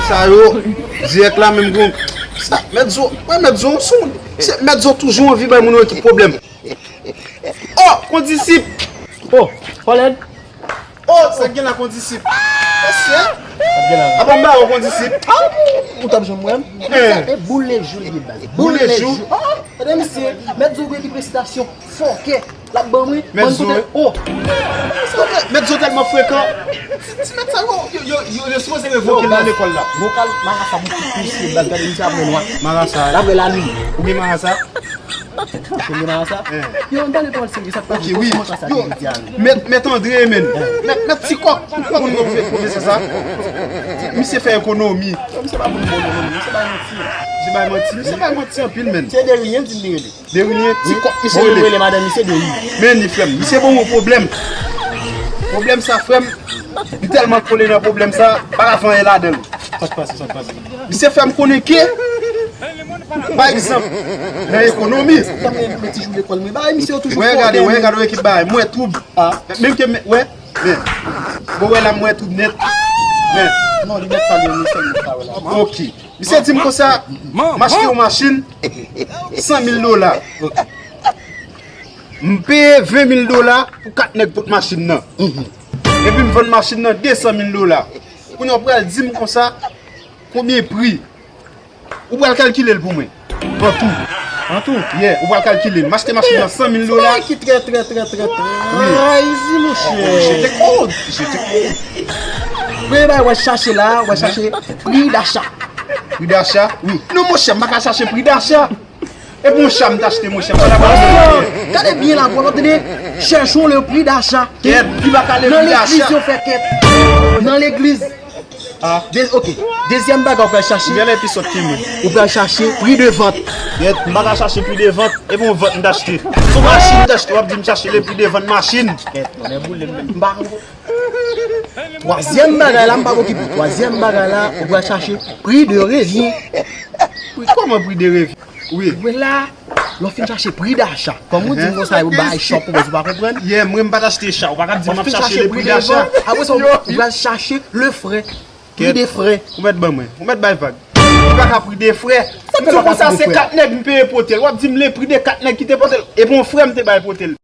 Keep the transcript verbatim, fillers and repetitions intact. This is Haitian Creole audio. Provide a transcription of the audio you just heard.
Sa yo, dirèk la menm gon. Sa, Mèt Zo, wè Mèt Zo, sou, se Mèt Zo toujou anvi bay moun yo ekip pwoblèm. Oh, kondisip! Oh, Kòlèd! Oh, sa gen la kondisip. Mesye! Sa gen la. Apa m ba yo kondisip. Ah, ou t ap jwenn mwen? Eh. E boule jou li ye baz. Boule jou. Ah, tande misye, Mèt Zo gen ki presitasyon fòkè. L ap ban mwen, ban kote. Oh. Mèt Zo tèlman frekan. Ti, ti mèt sa yo, yo, yo, yo, yo sipoze revoke l nan lekòl la. Vokal marasa pou tout misye baz, gade misye ap wè nwa. Marasa. L ap wè lanwi. Ou gen marasa? Ou gen marasa? Eh. Yo, ann pale pawòl serye, sa k pase? Ok, wi. Kòman sa, sa yo, ki di a nou? Mèt, mèt Andre, menn. Mèt, mèt Ti Kòk. Ou konn non pwofesè sa? Misye fè ekonomi. Misye pa bon ekonomi, misye bay manti. Misye bay manti, misye bay manti anpil, menn. Se de rien, di m li rele. Derilyen, Ti Kòk misye rele. Rele madanm misye Deri. Men li frè m, misye bon yon pwoblèm. Pwoblèm sa frè m, li tèlman kole nan pwoblèm sa, pa ka fè anyen ladan l. Sa k pase, sa k pase? Misye fè m konnen ke, pa egzanp, nan ekonomi. Sa mwen mete jou lekòl mwen. Bagay misye yo toujou. Wè gade, wè gade yon ekip bagay, mwen twoub. Menm ke, wè, men, bon wè la mwen twoub nèt. Men. Non, li mèt sa li, li sèl mèt sa wè la. Ok. Misye di m konsa, m achte yon machin, san mil dola. M peye ven mil dola pou kat nèg pot machin nan. Epi m vann machin nan de san mil dola. Kounye a w pral di m konsa, konbyen pri? Ou pral kalkile l pou mwen. An tou. An tou? Yeah, ou pral kalkile l. M achte machin nan san mil dola. Sa ki trè, trè, trè, trè, trè izi, monchè. Oh, je te kod, je te kod. Premye bagay w al chache la, w al chache pri dacha. Pri dacha? Wi. Non, monchè, m pa ka chache pri dacha. E pou yon cha m t achte, monchè, m pa ta pral. Gade byen la, bro, tande. Cherchons le prix d'achat. Kèt, li pa ka le pri dacha. Nan legliz, yo fè kèt. Nan legliz. Ah. De-, ok. Dezyèm bagay ou pral chache. Ou genlè pi sòt ke mwen. Ou pral chache pri de vant. Kèt, m pa ka chache pri de vant. E pou yon vant m t achte. Se yon machin m t achte, w ap di m chache le pri de vant machin. Kèt, mwen boule m menm. M pa konn. Twazyèm bagay la, m pa okipe. Twazyèm bagay la, ou pral chache pri de revyen. Pri, kòman pri de revyen? Wi. Mwen la, lè w fin chache pri dacha. Kòm ou di m konsa, ou bay chòp ou bezwen pa konprann. Yeah, mwen m pa t achte cha, ou pa ka di m ap chache le pri dacha. Apre sa, ou pral chache le frè. Pri de frè. Ou mèt ban mwen, ou mèt bay vag. Ou pa ka pri de frè. M di w konsa se kat nèg m peye pote l. W ap di m le pri de kat nèg ki te pote l. E bon frè m te bay pote l.